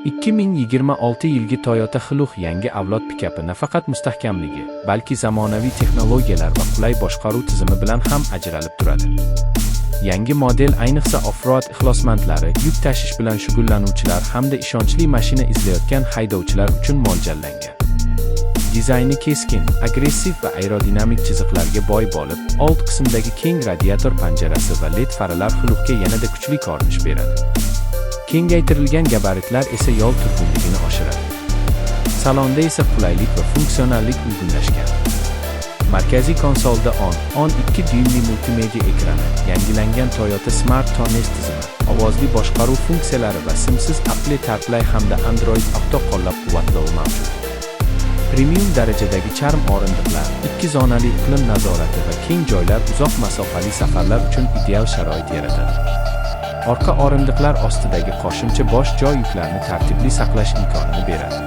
2026 yilgi Toyota Hilux yangi avlod pikapi nafaqat mustahkamligi, balki zamonaviy texnologiyalar va qulay boshqaruv tizimi bilan ham ajralib turadi. Yangi model ayniqsa off-road ixlosmandlari, yuk tashish bilan shug'ullanuvchilar hamda ishonchli mashina izlayotgan haydovchilar uchun mo'ljallangan. Dizayni keskin, agressiv va aerodinamik chiziqlarga boy bo'lib, old qismdagi keng radiator panjarasi va LED faralar Hiluxga yanada kuchli ko'rinish beradi. Kengaytirilgan gabaritlar esa yo'l turgunligini oshiradi. Salonda esa qulaylik va funksionallik uyg'unlashgan. Markaziy konsolda 10,2 dyuymli multimedia ekrani, yangilangan Toyota Smart Tones tizimi, ovozli boshqaruv funksiyalari va simsiz Apple CarPlay hamda Android Auto qo'llab-quvvatlovi mavjud. Premium darajadagi charm o'rindiqlar, ikki zonali iqlim nazorati va keng joylar uzoq masofali safarlar uchun ideal sharoit yaratadi. Orqa o'rindiqlar ostidagi qo'shimcha bosh joy yuklarni tartibli saqlash imkonini beradi.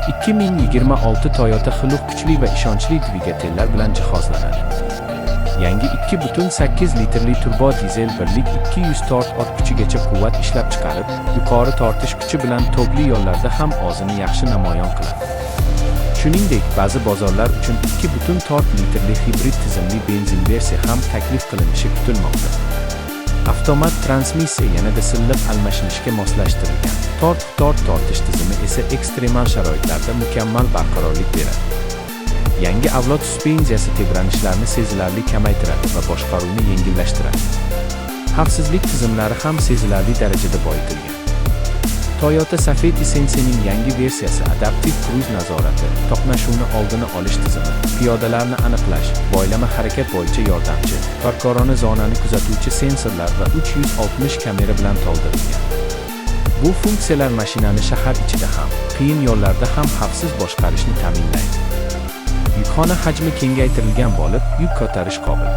2026 Toyota Hilux kuchli va ishonchli dvigatellar bilan jihozlanadi. Yangi 2,8 litrli turbo dizel birlik 204 ot kuchigacha quvvat ishlab chiqarib, yuqori tortish kuchi bilan tog'li yo'llarda ham o'zini yaxshi namoyon qiladi. Shuningdek, ba'zi bozorlar uchun 2,4 litrli hibrid tizimli benzin versiya ham taklif qilinishi kutilmoqda. Avtomat transmissiya yanada silliq almashinishga moslashtirilgan. Tort tortish tizimi esa ekstremal sharoitlarda mukammal barqarorlik beradi. Yangi avlod suspenziyasi tebranishlarni sezilarli kamaytiradi va boshqaruvni yengillashtiradi. Xavfsizlik tizimlari ham sezilarli darajada boyitilgan. Toyota Safety Sense'ning yangi versiyasi adaptiv kruiz nazorati, to'qnashuvni oldini olish tizimi, piyodalarni aniqlash, boylama harakat bo'yicha yordamchi, parkorona zonani kuzatuvchi sensorlar va 360 kamera bilan to'ldirilgan. Bu funksiyalar mashinani shahar ichida ham, qiyin yo'llarda ham xavfsiz boshqarishni ta'minlaydi. Yukxona hajmi kengaytirilgan bo'lib, yuk ko'tarish qobil.